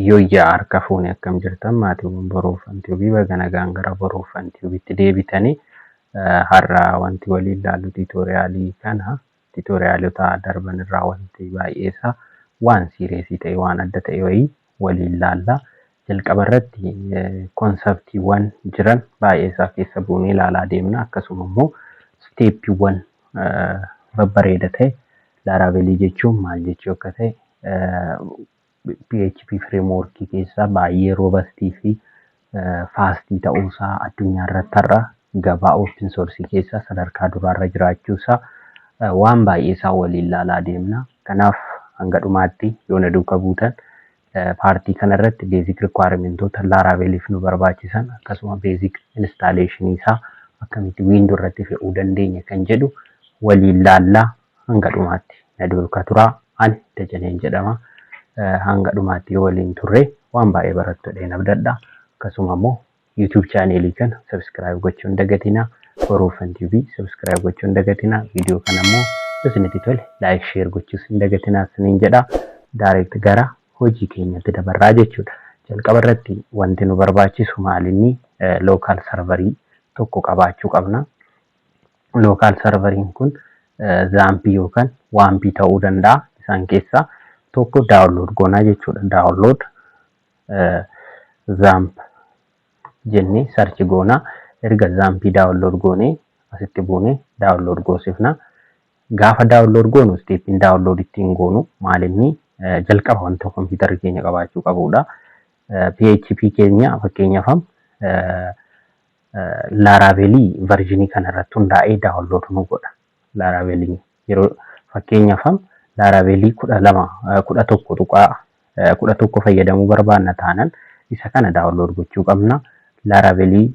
Yooyyaa, harka fuune, akkam jirtan maatiiwwan Boruuf Tube? Baga nagaan gara Boruuf Tubeitti deebitanii. Har'a wanti waliin ilaallu tutorialii kana, tutorialota darban irraa wanti baay'eesaa waan serious ta'e, waan adda ta'e wayii waliin ilaalla. Jalqaba irratti conceptiiwwan jiran baay'eesaa keessa buunee ilaalaa deemna. Akkasuma immoo stepiiwwan babbareeda ta'e, Laravelii jechuun maal jechuu akka ta'e, PHP frameworkii keessaa baay'ee robustii fi fastii ta'uusaa, addunyaa irratti har'a gabaa open source keessaa sadarkaa duraarra jiraachuusaa, waan baay'ee isaa waliin ilaalaa deemna. Kanaaf hanga dhumaatti yoo na duukaa buutan, partii kanarratti basic requirementoota Laraveliif nu barbaachisan, akkasuma basic installationii isaa akkamitti Window irratti fe'uu dandeenya kan jedhu waliin laallaa. Hanga dhumaatti na duukaa turaa. Ani Dajaneen jedhama. Hanga dhumaatti yoo waliin turre waan baay'ee barattu jedheen abdadha. Akkasuma immoo YouTube channelii kana subscribe gochuu hin dagatinaa. Boruuf TV subscribe gochuu hin dagatinaa. Viidiyoo kana immoo yoo isinitti tole like, share gochuus hin dagatinaa isiniin jedha. Direct gara hojii keenyatti dabarraa jechuudha. Jalqaba irratti wanti nu barbaachisu maalinni? Local serverii tokko qabaachuu qabna. Local serveriin kun XAMPPii yookaan WAMPii ta'uu danda'a. Isaan keessaa tokko download goonaa jechuudha. Download XAMPP jennee search goonaa. Erga XAMPPii download goonee asitti buunee download goosifna. Gaafa download goonu, stepiin download ittiin goonu maalinni? Jalqaba wanta kompiitarri keenya qabaachuu qabudha. PHP keenya, fakkeenyaaf, Laravelii versionii kana irratti hundaa'ee download nu godha. Laravelii yeroo, fakkeenyaaf, Laravelii 12, 11.11 fayyadamuu barbaanna taanan isa kana download gochuu qabna. Laravelii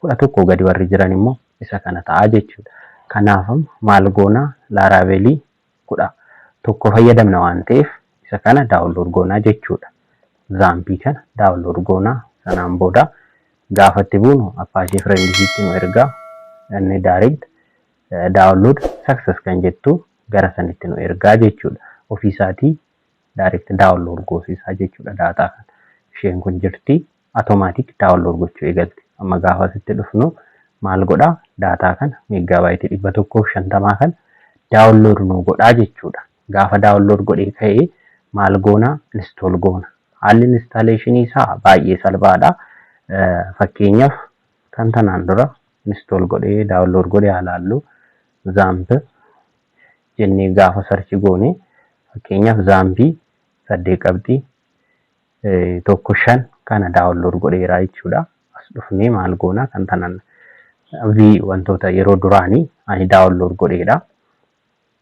11 gadi warri jiran immoo isa kana ta'a jechuudha. Kanaaf maal goona? Laravelii 11 fayyadamna waan ta'eef isa kana download goonaa jechuudha. XAMPPii kana download goonaa. Sanaan booda gaafa itti buunu Apache Friendsitti nu ergaa. Inni direct download success kan jettu gara sanitti nu ergaa jechuudha. Ofiisaatii direct download goosisaa jechuudha data kana. Isheen kun jirti, automatic download gochuu eegalti. Amma gaafa asitti dhufnu maal godhaa? Data kana megabyteii 150 kana download nu godhaa jechuudha. Gaafa download godhee ka'ee maal goonaa? Install goona. Haalli installationii isaa baay'ee salphaadha. Fakkeenyaaf kan tanaan dura install godhee download godhee haa laallu. XAMPP jennee gaafa search goone, fakkeenyaaf XAMPPii 8.15 kana download godheera jechuudha. As dhufnee maal goona? Kan tanaan v wantoota yeroo duraanii ani download godheedha.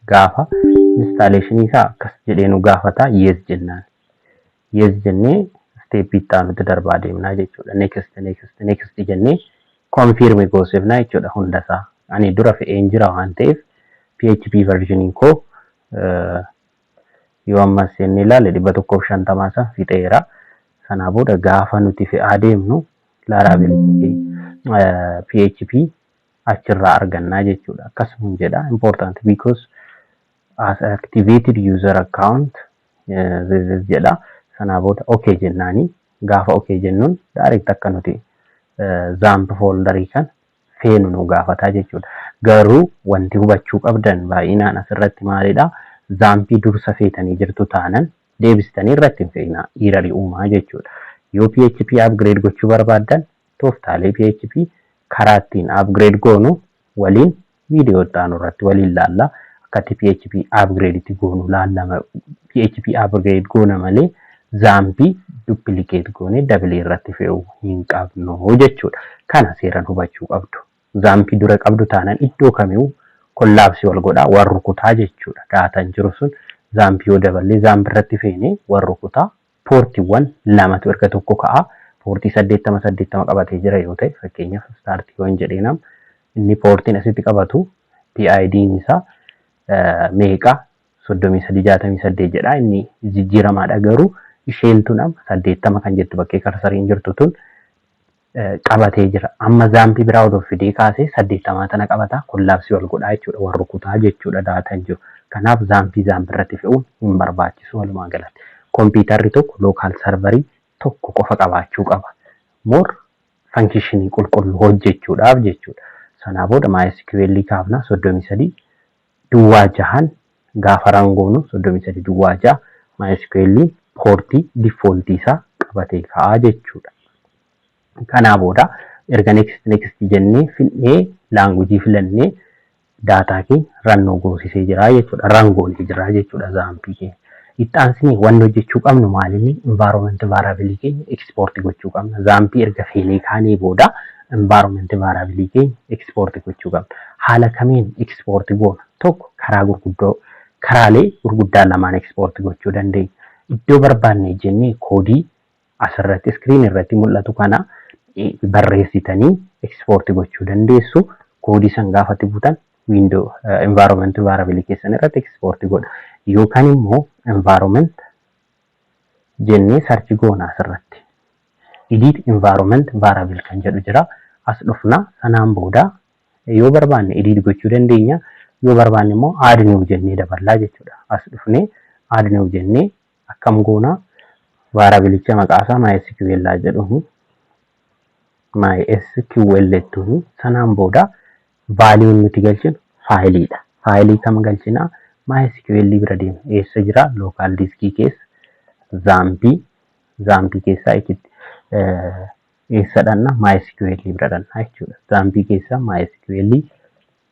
Gaafa installationii isaa akkas jedhee nu gaafata, yes jennaan. Yes jennee stepii itti aanutti darbaa deemnaa jechuudha. Next, next, next jennee confirm goosifnaa jechuudha hundasaa. Ani dura fe'een jira waan ta'eef PHP versioniin koo yoo ammas inni ilaale 150 san fixeera. Sanaa booda gaafa nuti fe'aa deemnu Laravel PHP achirraa argannaa jechuudha. Akkasuma jedha, important because as activated user account jedha. Sanaa booda okay jennaani. Gaafa okay jennuun direct akka nuti XAMPP folderii kan feenu nu gaafataa jechuudha. Garuu wanti hubachuu qabdan baay'inaan asirratti maalidha? XAMPPii dursa feetanii jirtu taanan deebistanii irratti hin fe'inaa, errorii uumaa jechuudha. Yoo PHP upgrade gochuu barbaaddan, tooftaalee PHP karaa ittiin upgrade goonu waliin viidiyoo itti aanu irratti waliin laalla. Akkatti PHP upgrade itti goonu laalla. PHP upgrade goona malee XAMPPii duplicate goonee dabalee irratti fe'uu hin qabnu jechuudha. Kana seeraan hubachuu qabdu. XAMPPii dura qabdu taanaan iddoo kamiyyuu collapse wal godhaa, wal rukutaa jechuudha. Dataan jiru sun XAMPPii yoo daballee XAMPPii irratti feene wal rukutaa. Portiiwwan lamatu erga tokko ka'a. Portii 80 80 qabatee jira yoo ta'e, fakkeenyaaf startii yoon jedhee nam, inni portiin asitti qabatu PID'n isaa meeqa? 3368 jedha. Inni jijjiiramaadha, garuu isheen tun amma 80 kan jettu bakkee cursoriin jirtu tun qabatee jira. Amma XAMPPii biraa odoo fidee kaasee 80 tana qabata, collapse wal godhaa jechuudha, wal rukutaa jechuudha dataan jiru. Kanaaf XAMPPii XAMPPii irratti fe'uun hin barbaachisu walumaa galatti. Kompiitarri tokko local serverii tokko qofa qabaachuu qaba. More functionii qulqulluu hojjechuudhaaf jechuudha. Sanaa booda MySQL kaafna, 33.06n gaafa run goonu 33.06 MySQL portii defaultii isaa qabatee ka'aa jechuudha. Kanaa booda erga next next jennee fidnee, languageii filannee, daataa keenya run nu goosisee jira jechuudha. Run goonee jira jechuudha XAMPPii keenya. Itti aansinee wanni hojjechuu qabnu maalinni? Environment variable keenya export gochuu qabna. XAMPPii erga feenee kaanee booda environment variable keenya export gochuu qabna. Haala kamiin export goona? Tokko, karaa gurguddoo, karaalee gurguddaa lamaan export gochuu dandeenya. Iddoo barbaanne jennee codeii asirratti screen irratti mul'atu kana barreessitanii export gochuu dandeessu. Codeii san gaafatti buutan window environment variable keessan irratti export godha. Yookaan immoo environment jennee search goona asirratti. Edit environment variable kan jedhu jira. As dhufna, sanaan booda yoo barbaanne edit gochuu dandeenya. Yoo barbaanne immoo add new jennee daballaa jechuudha. As dhufnee add new jennee akkam goona? Variableicha maqaasaa MySQL jedhuun, MySQL jettuun. Sanaan booda valueun nuti galchinu fileiidha. Fileii kam galchinaa? MySQL bira deema. Eessa jira? Local diskii keessa XAMPPii, XAMPPii keessaa eessa dhanna? MySQL bira dhanna jechuudha. XAMPPii keessaa MySQL,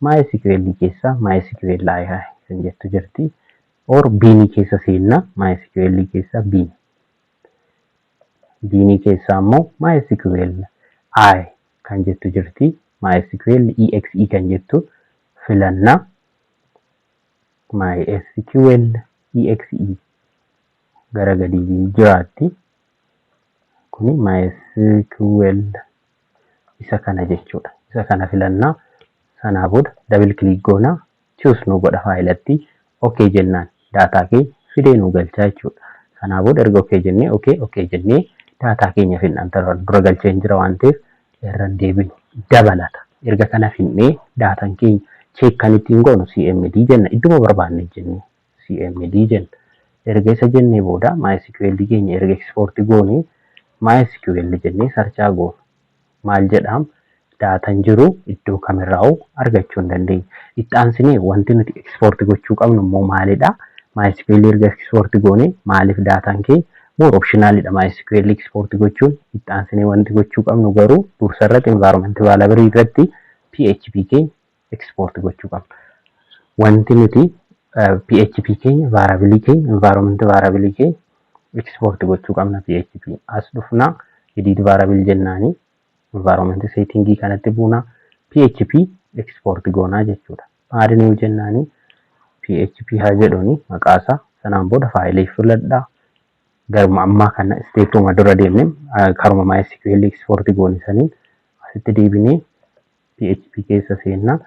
MySQL keessaa MySQL kan jettu jirti. Or binii keessa seenna, MySQL keessaa bin. Binii keessaa immoo MySQL I kan jettu jirti. MySQL EXE kan jettu filanna. MySQL EXE gara gadii jiraatti. Kuni MySQL isa kana jechuudha. Isa kana filannaa. Sanaa booda double click goonaa, choose nu godha fileatti. Okay jennaan daataa keenya fidee nu galchaa jechuudha. Sanaa booda erga okay jennee, okay jennee daataa keenya finnaan dura galchee hin jira waan ta'eef irra deebinu dabalata. Erga kana finnee daataan keenya check kan ittiin goonu CMD jenna, idduma barbaanne jennee CMD jenna. Erga isa jennee booda MySQL keenya erga export goone MySQL jennee searchaa goona. Maal jedhaam? Daataan jiru iddoo kamirraa'u argachuu hin dandeenya. Itti aansinee wanti nuti export gochuu qabnu immoo maalidha? MySQL erga export goone, maaliif daataan keenya more optionalidha MySQL export gochuun. Itti aansinee wanti gochuu qabnu garuu dursa irratti environment variable irratti PHP keenya export gochuu qabna. Wanti nuti PHP keenya, variable keenya, environment variable keenya export gochuu qabna PHP. As dhufnaa edit variable jennaanii environment setting kanatti buunaa, PHP export goonaa jechuudha. Add new jennaanii PHP haa jedhuuni maqaasaa. Sanaan booda fileii filadhaa. Garuma ammaa kana stepuma dura deemne, karuma MySQL export goone saniin asitti deebinee PHP keessa seennaa,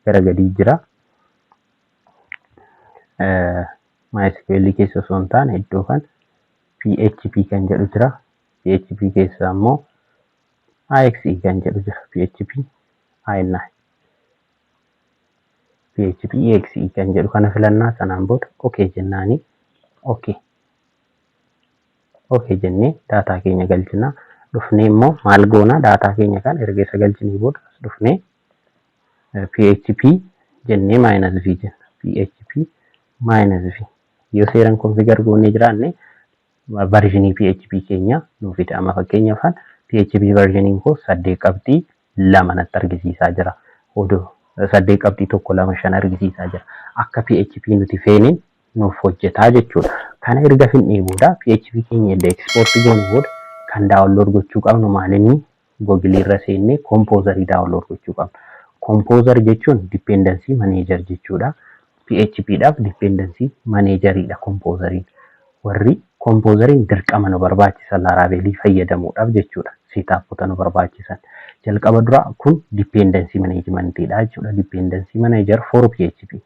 gara gadii jira. MySQL keessa osoo hin taane iddoo kan PHP kan jedhu jira. PHP keessa immoo IXE kan jedhu jira. PHP INI. PHP EXE kan jedhu kana filannaa. Sanaan booda OK jennaanii, OK jennee daataa keenya galchinaa. Dhufnee immoo maal goonaa? Daataa keenya kan erga isa galchinii booda as dhufnee PHP jennee minus V jenna. PHP minus V yoo seeraan configure goonee jiraanne versionii PHP keenya nuu fida. Amma fakkeenyaaf PHP versioniin koo 8.2 natti argisiisaa jira. Odoo 8.125 argisiisaa jira. Akka PHP nuti feeneen nuuf hojjetaa jechuudha. Kana erga finnee booda, PHP keenya erga export goone booda, kan download gochuu qabnu maalinni? Google irra seennee Composerii download gochuu qabna. Composer jechuun dependency manager jechuudha. PHP dhaaf dependency manageriidha Composeriin. Warri Composeriin dirqama nu barbaachisa Laravelii fayyadamuudhaaf jechuudha. Setupota nu barbaachisan. Jalqaba dura kun dependency managementiidha jechuudha. Dependency manager for PHP.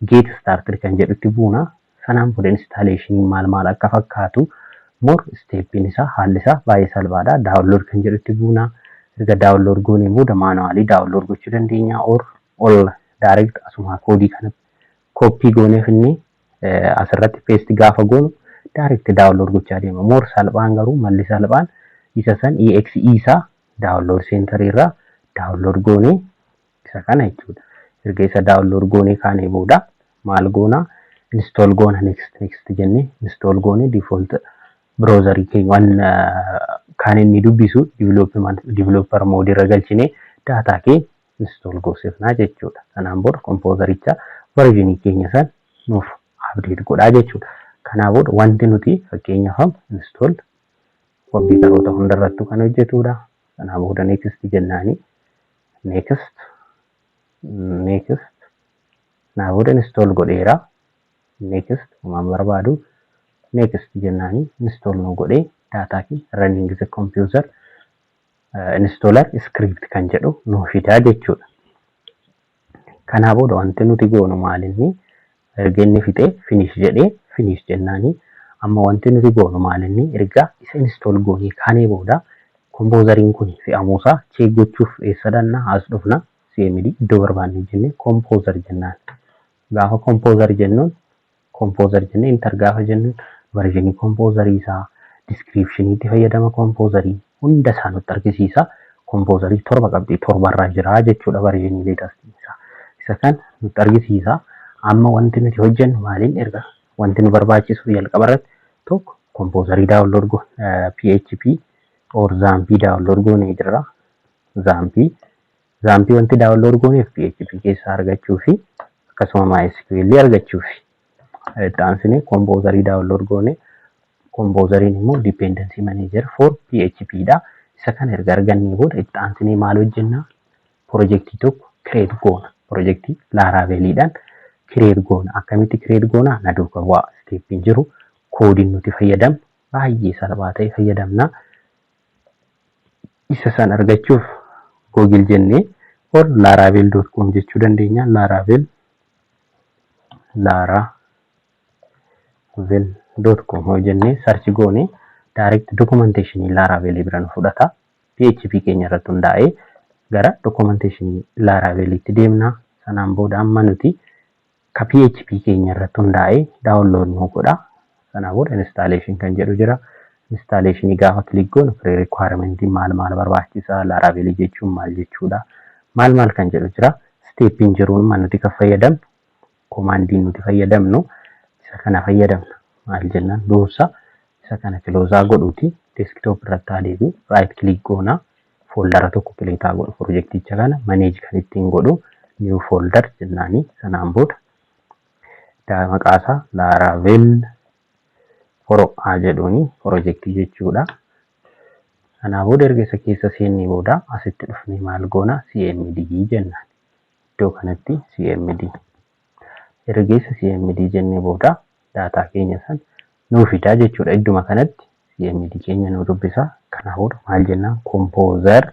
Get started kan jedhutti buuna. Sanaan booda installation maal maal akka fakkaatu, more stepiin isaa, haalli isaa baay'ee salphaadha. Download kan jedhutti buuna. Erga download goonee booda manualii download gochuu dandeenya or ol direct asuma codeii kana copy goonee finnee asirratti paste gaafa goonu Direct download gochaa deema. More salphaan garuu, malli salphaan isa san EXE isaa download center irraa download goonee isa kana jechuudha. Erga isa download goonee kaanee booda maal goonaa? Install goona. Next, next jennee install goonee, default browserii keenya waan kan inni dubbisu developer mode irra galchinee daataa keenya install goosifnaa jechuudha. Sanaan booda Composericha versionii keenya san nuuf update godhaa jechuudha. Kanaa booda wanti nuti fakkeenyaaf install kompiitaroota hundarrattuu kan hojjetudha. Sanaa booda next jennaani, next, next. Kanaa booda install godheera. Next waan barbaadu next jennaani install nu godhee daataa kee running the computer installer script kan jedhu nu fidaa jechuudha. Kanaa booda wanti nuti goonu maalinni? Erga inni fixee finish jedhee, finish jennaani. Amma wanti nuti goonu maalinni? Erga isa install goonee kaanee booda Composeriin kun fe'amuusaa check gochuuf eessa dhaqna? As dhufna. CMD iddoo barbaanne jennee composer jennaan. Gaafa composer jennuun, composer jennee enter gaafa jennuun, versionii Composerii isaa, descriptioniitti fayyadama Composerii hunda isaa nutti argisiisa. Composerii 7.7rraa jira jechuudha versionii latestii isaa. Isa kan nutti argisiisa. Amma wanti nuti hojjennu maaliin? Erga wanti nu barbaachisu jalqaba irratti tokko Composerii download goone, PHP or XAMPPii download goonee jirra. XAMPPii wanti download gooneef PHP keessaa argachuu fi akkasuma MySQL argachuuf. Itti aansinee Composerii download goone. Composeriin immoo dependency manager for PHP dha. Isa kana erga argannee booda itti aansinee maal hojjennaa? Projectii tokko create goona. Projectii Laraveliidhaan create goona. Akkamitti create goona? Na duukaa bu'aa. Steppiin jiru, codeiin nuti fayyadamnu baay'ee salphaa ta'e fayyadamna. Isa san argachuuf Google jennee or laravel.com jechuu dandeenya. Laravel, laravel.com hoo jennee search goone, direct documentation Laravel bira nu fudhata. PHP keenya irratti hundaa'ee gara documentation Laravelitti deemna. Sanaan booda amma nuti ka PHP keenya irratti hundaa'ee download nu godha. Sanaa booda installation kan jedhu jira. Installation gaafa click goonu pre requirement maal maal barbaachisaa, Laravel jechuun maal jechuudha, maal maal kan jedhu jira. Steppiin jiruun nuti kan fayyadamnu, commandiin nuti fayyadamnu isa kana fayyadamna. Maal jennaan, dursa isa kana close godhuuti desktop irratti haa deebi'u. Right click goona, foldera tokko create godhu. Projecticha kana manage kan ittiin godhu new folder jennaani. Sanaan booda maqaasaa Laravel Pro haa jedhuuni, projectii jechuudha. Sanaa booda erga isa keessa seennee booda asitti dhufnee maal goona? CMD jennaan. Iddoo kanatti CMD. Erga isa CMD jennee booda daataa keenya san nuu fidaa jechuudha. Idduma kanatti CMD keenya nu dubbisa. Kanaa booda maal jennaan? Composer.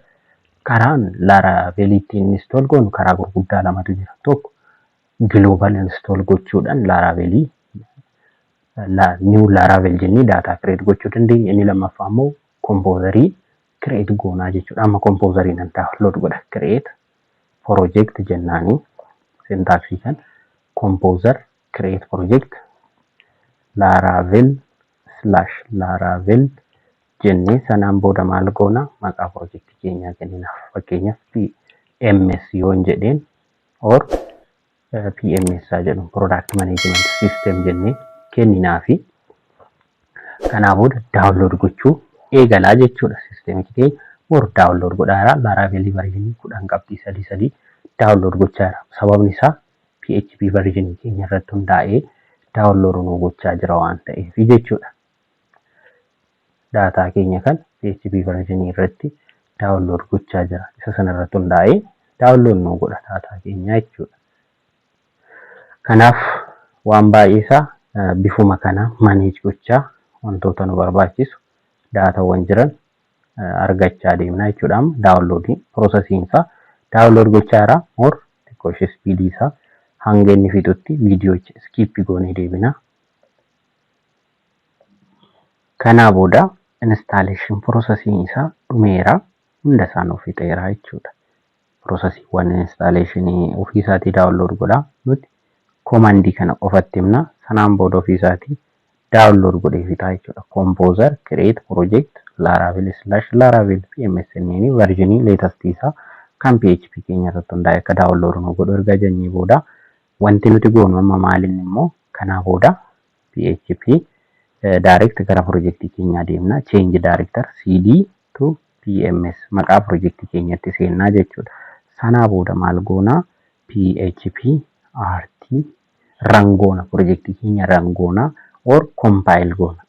Karaan Laraveliitti install goonu karaa gurguddaa lamatu jira. Tokko global install gochuudhaan Laravelii new Laravel jennee daataa create gochuu dandeenya. Inni lammaffaa immoo Composerii create goonaa jechuudha. Amma Composerii nan download godha. Create project jennaanii syntaxii kan composer create project Laravel /Laravel jennee, sanaan booda maal goona? Maqaa projectii keenyaa kenninaaf. Fakkeenyaaf PMS yoon jedheen or PMS haa jedhu, product management system jennee kenninaafi. Kanaa booda download gochuu eegalaa jechuudha. Systemichi keenya more download godhaa jira. Laravelii versionii 10.33 download gochaa jira. Sababni isaa PHP versionii keenya irratti hundaa'ee download nu gochaa jira waan ta'eef jechuudha. Daataa keenya kan PHP versionii irratti download gochaa jira. Isa sana irratti hundaa'ee download nu godha daataa keenya jechuudha. Kanaaf waan baay'ee isaa bifuma kana manage gochaa wantoota nu barbaachisu daataawwan jiran argachaa deemna jechuudha. Amma downloadii processiin isaa download gochaa jira. More xiqqoo ishee speedii isaa hanga inni fixutti viidiyoocha skip goonee deebina. Kanaa booda installation processiin isaa dhumeera. Hunda isaa nuuf fixeera jechuudha. Processiiwwan installationii ofii isaatii download godha. Nuti commandii kana qofatti himna. Sanaan booda ofii isaatii Download godhee fixaa jechuudha. Composer create project laravel slash laravel PMS inni versionii latest isaa kan PHP keenya irratti hundaa'e akka download nu godhu erga jennee booda, wanti nuti goonu amma maalinni immoo kanaa booda PHP direct gara projectii keenyaa deemna. Change directory, cd to PMS, maqaa projectii keenyatti seennaa jechuudha. Sanaa booda maal goonaa? PHP art run goona, projectii keenya run goona or compile goona.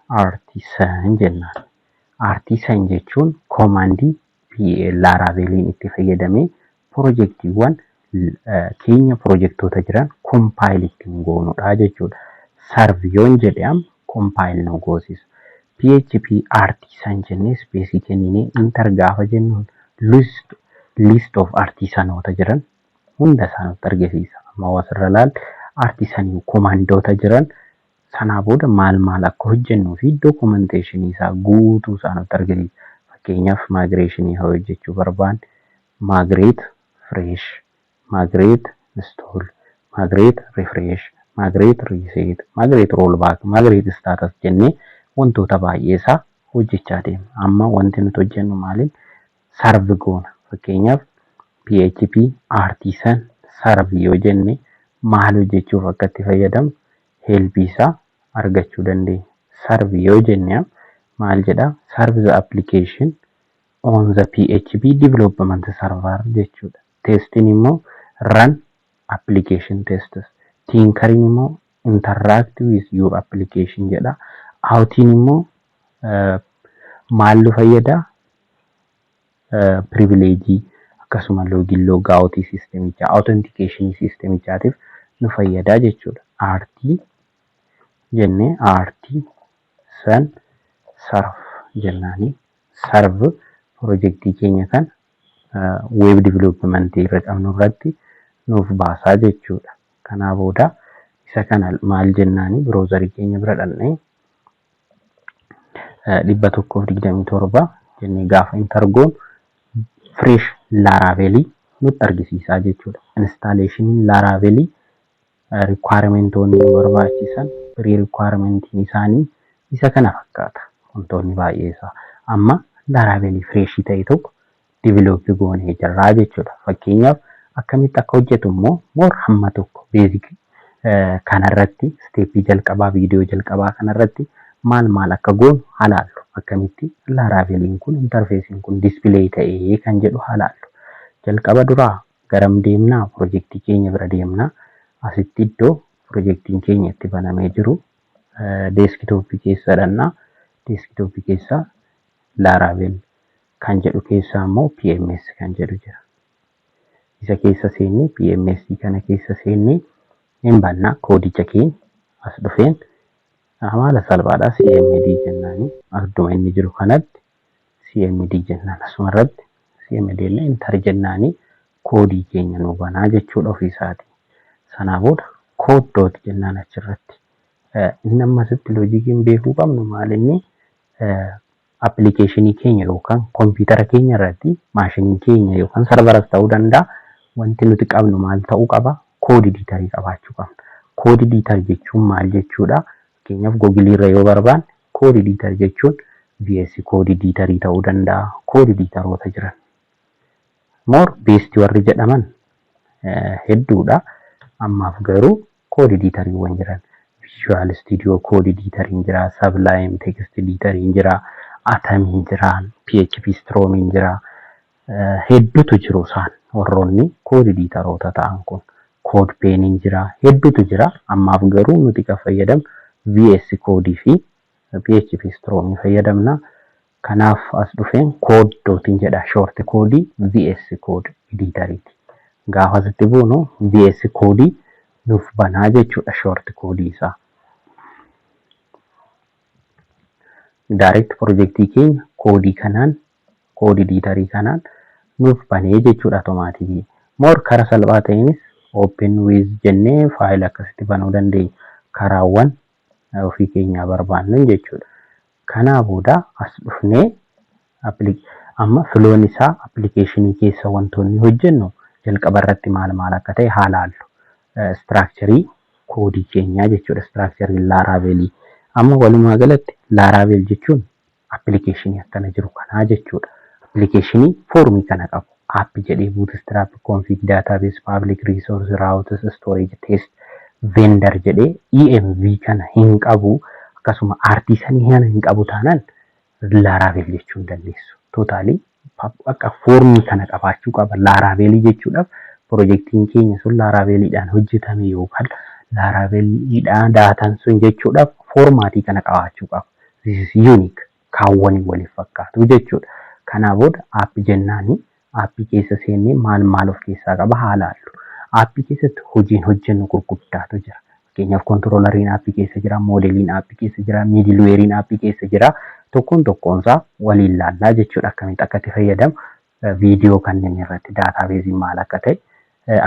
Artisan jennaan. Artisan jechuun commandii Laraveliin itti fayyadamee projectiiwwan keenya, projectoota jiran compile ittiin goonudha jechuudha. Serve yoon jedhe amma compile nu goosisa. PHP artisan jennee spaceii kenninee enter gaafa jennuun list of artisanoota jiran hunda isaa nutti argisiisa. Amma asirra ilaalle artisanii commandoota jiran sanaa booda maal maal akka hojjennuu fi documentationii isaa guutuu isaa nutti argisiisa. Fakkeenyaaf, migrationii yoo hojjechuu barbaanne, migrate fresh, migrate install, migrate refresh, migrate reset, migrate rollback, migrate status jennee wantoota baay'ee isaa hojjechaa deemna. Amma wanti nuti hojjennu maaliin serve goona. Fakkeenyaaf, PHP artisan serve yoo jenne maal hojjechuuf akka itti fayyadamnu helpii isaa argachuu dandeenya. Serve yoo jenne maal jedhaa? Serve the application on the PHP development server jechuudha. Testiin immoo run application tests. Tinkeriin immoo interact with your application jedha. Autiin immoo maal nu fayyada? Privilegeii akkasuma login logoutii systemichaa, authenticationii systemichaatiif nu fayyada jechuudha. Artii jennee artisan serve jennaani serve projectii keenya kan web developmentii irra qabnu irratti nuuf baasaa jechuudha. Kanaa booda isa kana maal jennaani? Browserii keenya bira dhaqnee 127 jennee gaafa enter goonu fresh Laravelii nutti argisiisaa jechuudha. Installationiin Laravelii requirementoonni nu barbaachisan, pre requirementiin isaanii isa kana fakkaata. Wantoonni baay'ee isaa. Amma Laravelii freshii ta'e tokko developii goonee jirraa jechuudha. Fakkeenyaaf, akkamitti akka hojjetu immoo more hamma tokko basic kanarratti, stepii jalqabaa, viidiyoo jalqabaa kanarratti maal maal akka goonu haa laallu. Akkamitti Laraveliin kun, interfaceiin kun display ta'ee kan jedhu haa laallu. Jalqaba duraa garam deemnaa? Projectii keenya bira deemnaa. Asitti iddoo projectiin keenya itti banamee jiru desktopii keessa dhannaa. Desktopii keessa Laravel kan jedhu keessaa immoo PMS kan jedhu jira. Isa keessa seennee, PMS kana keessa seennee hin bannaa codeicha keenya. As dhufeen haala salphaadhaa CMD jennaani, adduma inni jiru kanatti CMD jennaan, asumarratti CMD jennee enter jennaani codeii keenya nu banaa jechuudha ofiisaati. Sanaa booda code dot jennaan achirratti. Inni ammasitti logiciin beekuu qabnu maal? Inni applicationii keenya yookaan kompiitara keenya irratti, machineii keenya yookaan serveras ta'uu danda'a. Wanti nuti qabnu maal ta'uu qaba? Code editorii qabaachuu qabna. Code editor jechuun maal jechuudha? Fakkeenyaaf, Googleii irra yoo barbaanne, code editor jechuun VS Code editorii ta'uu danda'a. Code editoroota jiran. More bestii warri jedhaman hedduudha. Ammaaf garuu code editoriiwwan jiran. Visual Studio Code editoriin jira, Sublime Text editoriin jira, Atomiin jira, PHP Stormiin jira. Hedduutu jiru isaan warroonni code editoroota ta'an kun. CodePeniin jira, hedduutu jira. Ammaaf garuu nuti kan fayyadamnu VS Code fi PHP Storm fayyadamna. Kanaaf as dhufeen code dotiin jedha, short codeii VS Code editoriiti. Gaafa asitti buunu VS Code nuuf banaa jechuudha short codeii isaa. Direct projectii keenya codeii kanaan, code editorii kanaan nuuf banee jechuudha automaticii. More karaa salphaa ta'eenis open with jennee filea akkasitti banuu dandeenya. Karaawwan ofii keenyaa barbaannu jechuudha. Kanaa booda as dhufnee amma flown isaa applicationii keessa wantoonni hojjennu jalqaba irratti maal maal akka ta'e haa laallu. Structureii Koodii keenyaa jechuudha structureiin Laravelii. Amma walumaa galatti Laravel jechuun applicationii akkana jiru kanaa jechuudha. Applicationii formii kana qabu. App jedhee bootstrap, config, database, public, resource, routes, storage, test, vendor jedhee env kana hin qabu. Akkasuma artisanii kana hin qabu taanaan Laravel jechuu hin dandeessu. Totally akka formii kana qabaachuu qaba. Laravelii jechuudhaaf projectiin keenya sun Laraveliidhaan hojjetame yookaan Laraveliidhaan dataan sun jechuudhaaf formatii kana qabaachuu qaba. This is unique. Kaawwanii waliif fakkaatu jechuudha. Kanaa booda app jennaani appii keessa seennee maal maal of keessaa qaba haa laallu. Appii keessatti hojiin hojjennu gurguddaatu jira. Fakkeenyaaf controlleriin appii keessa jira, modeliin appii keessa jira, middlewareiin appii keessa jira. Tokkoon tokkoonsaa waliin laallaa jechuudha. Akkamitti akka itti fayyadamu viidiyoo kanneen irratti databaseiin maal akka ta'e,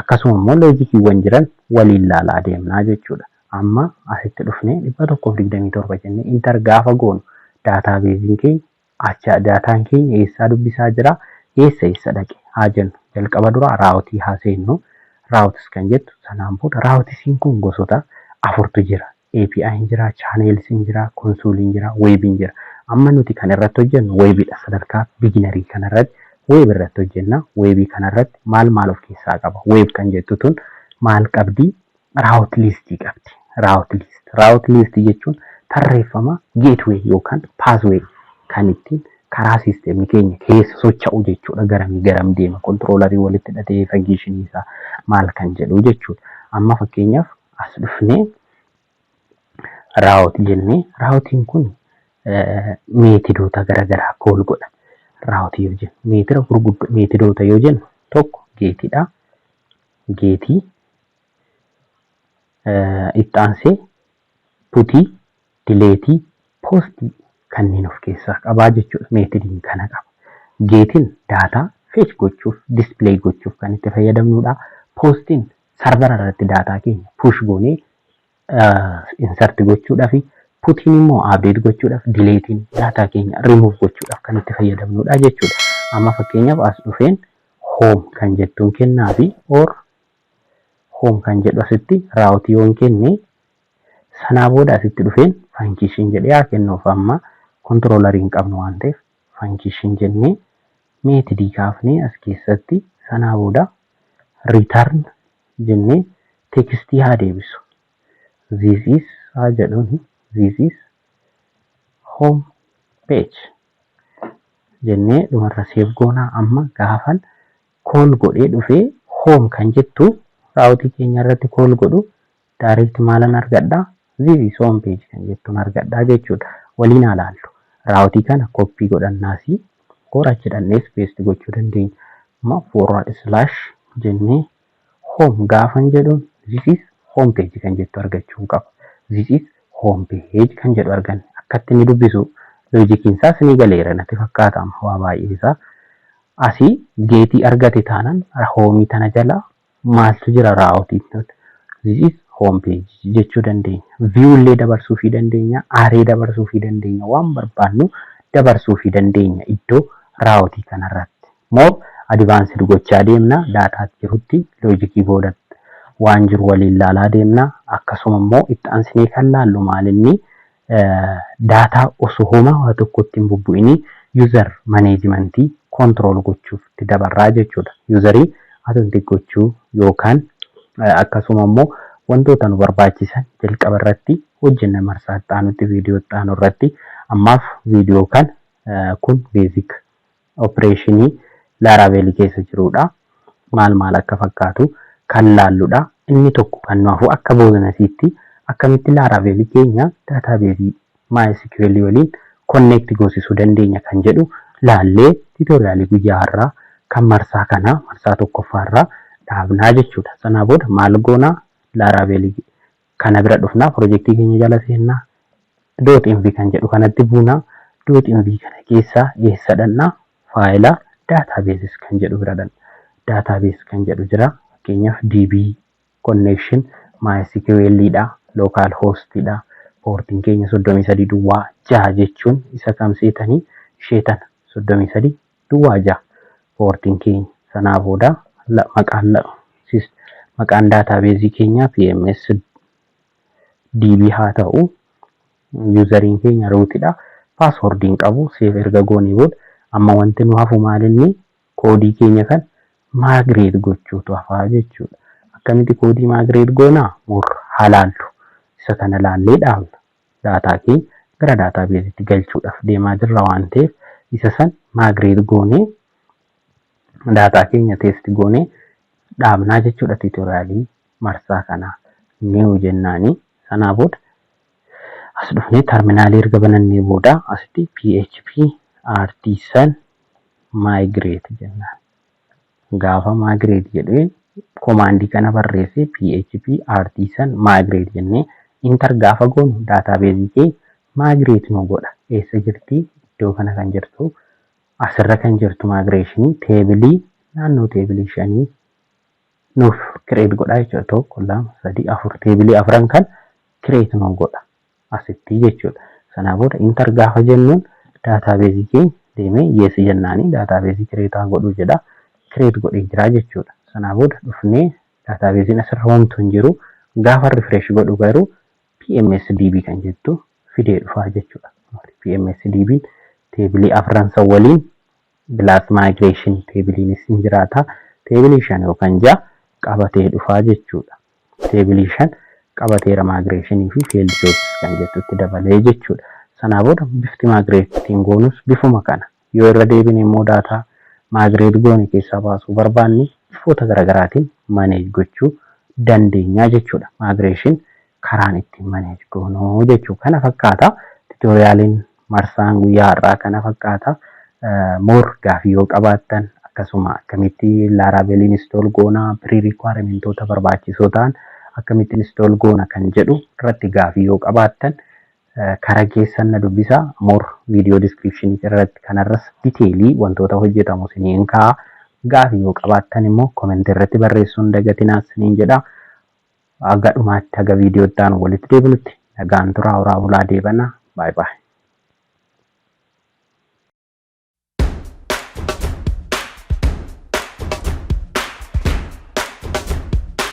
akkasuma immoo logiciiwwan jiran waliin laalaa deemnaa jechuudha. Amma asitti dhufnee 127 jennee enter gaafa goonu databaseiin keenya acha dataan keenya eessaa dubbisaa jira, eessa eessa dhaqe haa jennu. Jalqaba dura routeii haa seennu. Routes kan jettu sanaan booda routesiin kun gosoota afurtu jira. API jira, channelsiin jira, consoleiin jira, webiin jira. Amma nuti kan irratti hojjennu webidha. Sadarkaa beginnerii kanarratti web irratti hojjenna. Webii kanarratti maal maal of keessaa qaba? Web kan jettu tun maal qabdi? Route listii qabdi. Route list. Route listii jechuun tarreeffama gateway yookaan pathway kan ittiin karaa systemni keenya keessa socho'u jechuudha. Garamii garam deema, controllerii walitti hidhatee functionii isaa maal kan jedhu jechuudha. Amma fakkeenyaaf as dhufnee route jennee, routeiin kun methodoota garaagaraa call godha. Routeii yoo jennu methoda gurguddoo, methodoota yoo jennu tokko getiidha. Getii itti aansee putii, deleteii, postii kanneen of keessaa qabaa jechuudha. Methodiin kana qaba. Getiin data fetch gochuuf, display gochuuf kan itti fayyadamnudha. Postiin servera irratti data keenya push goonee insert gochuudhaaf, putiin immoo update gochuudhaaf, deleteiin data keenya rimuuf gochuudhaaf kan itti fayyadamnudha jechuudha. Amma fakkeenyaaf as dhufeen home kan jettuun kennaa fi or home kan jedhu asitti routeii yoon kenne, sanaa booda asitti dhufeen function jedhee haa kennuuf. Amma controllerii hin qabnu waan ta'eef function jennee methodii kaafnee as keessatti sanaa booda return jennee textii haa deebisu. This is haa jedhuun, this is home page jennee dhumarra save goonaa. Amma gaafan call godhee dhufee home kan jettu routeii keenya irratti call godhu direct maalan argadhaa? This is home page kan jettuun argadhaa jechuudha. Waliin haa laallu. Routeii kana copy godhannaasii or achi dhannee paste gochuu dandeenya. Amma forward slash jennee home gaafan jedhuun this is home page kan jettu argachuu qaba. This is home page kan jedhu arganne. Akkatti inni dubbisu logiciin isaas ni galeera natti fakkaata amma waa baay'ee isaa. Asii getii argate taanaan homeii tana jala maaltu jira? Routeiin this is home page jechuu dandeenya. View illee dabarsuufii dandeenya, array dabarsuufii dandeenya, waan barbaannu dabarsuufii dandeenya iddoo routeii kanarratti. More advanced gochaa deemna, data jirutti logicii booda waan jiru waliin laalaa deemna. Akkasuma immoo itti aansinee kan laallu maalinni data osoo homaa waa tokkotti hin bubbu'inii user managementii control gochuuf itti dabarraa jechuudha. Userii authenticate gochuu yookaan akkasuma immoo wantoota nu barbaachisan jalqaba irratti hojjenna marsaa itti aanutti, viidiyoo itti aanu irratti. Ammaaf viidiyoo kan kun basic operationii Laravelii keessa jirudha. Maal maal akka fakkaatu kan laalludha. Inni tokko kan nu hafu akka bonusiitti akkamitti Laravelii keenya databaseii MySQL waliin connect goosisuu dandeenya kan jedhu laallee tutorialii guyyaa har'aa kan marsaa kanaa marsaa tokkoffaarraa dhaabnaa jechuudha. Sanaa booda maal goonaa? Laravelii kana bira dhufnaa, projectii keenya jala seennaa, .env kan jedhu kanatti buunaa, .env kana keessaa eessa dhannaa? Filea databases kan jedhu bira dhanna. Database kan jedhu jira. Fakkeenyaaf DB connection MySQL dha, local host dha. Portiin keenya 3306 jechuun isa kam seetanii? Ishee tana, 3306 portiin keenya. Sanaa booda maqaan databaseii keenyaa PMS DB haa ta'u. Useriin keenya rootidha. Passwordiin qabu. Save erga goonee booda amma wanti nu hafu maalinni? Koodii keenya kan migrate gochuutu hafaa jechuudha. Akkamitti koodii migrate goonaa? Mur haa laallu. Isa kana laallee dhaabna. Daataa keenya gara databaseitti galchuudhaaf deemaa jirra waan ta'eef, isa san migrate goonee, daataa keenya test goonee dhaabnaa jechuudha tutorialii marsaa kanaa. New jennaanii, sanaa booda as dhufnee terminalii erga banannee booda asitti PHP artisan migrate jennaan. Gaafa migrate jedhee commandii kana barreessee, PHP artisan migrate jennee enter gaafa goonu, databaseii keenya migrate nu godha. Eessa jirti? Iddoo kana kan jirtu, asirra kan jirtu migrationii tableii naannoo tableii shanii nuuf create godha jechuudha. Tokko, lama, sadii, afur, tableii afran kan create nu godha asitti jechuudha. Sanaa booda enter gaafa jennuun databaseii keenya deemee yes jennaanii databaseii create godhuu jedha. Create godhee jira jechuudha. Sanaa booda dhufnee databaseiin asirra homtuu hin jiru. Gaafa refresh godhu garuu PMSDB kan jettu fidee dhufaa jechuudha. PMSDB tableii afran san waliin plus migration tableiinis ni jiraata. Tableii shan yookaan ja'a qabatee dhufaa jechuudha. Tableii shan qabateera, migrationii fi failed jobs kan jettutti dabalee jechuudha. Sanaa booda bifti migrateiin goonus bifuma kana. Yoo irra deebine immoo daataa migrate goone keessaa baasuu barbaanne, bifoota garaagaraatiin manage gochuu dandeenya jechuudha. Migration karaan ittiin manage goonuu jechuu kana fakkaata. Tutorialiin marsaan guyyaa har'aa kana fakkaata. More gaafii yoo qabaattan, akkasuma akkamitti Laravelii install goonaa, pre requirementoota barbaachisoo ta'an akkamitti install goona kan jedhu irratti gaafii yoo qabaattan, karaa keessan na dubbisaa. More viidiyoo descriptionii irratti kanarras detailii wantoota hojjetamu isiniin kaa'a. Gaafii yoo qabaattan immoo commentii irratti barreessuun dagatinaa isiniin jedha. Haga dhumaatti, haga viidiyoo itti aanu walitti deebinutti nagaan turaa, horaa bulaa, deebanaa. Baay'ee baay'ee.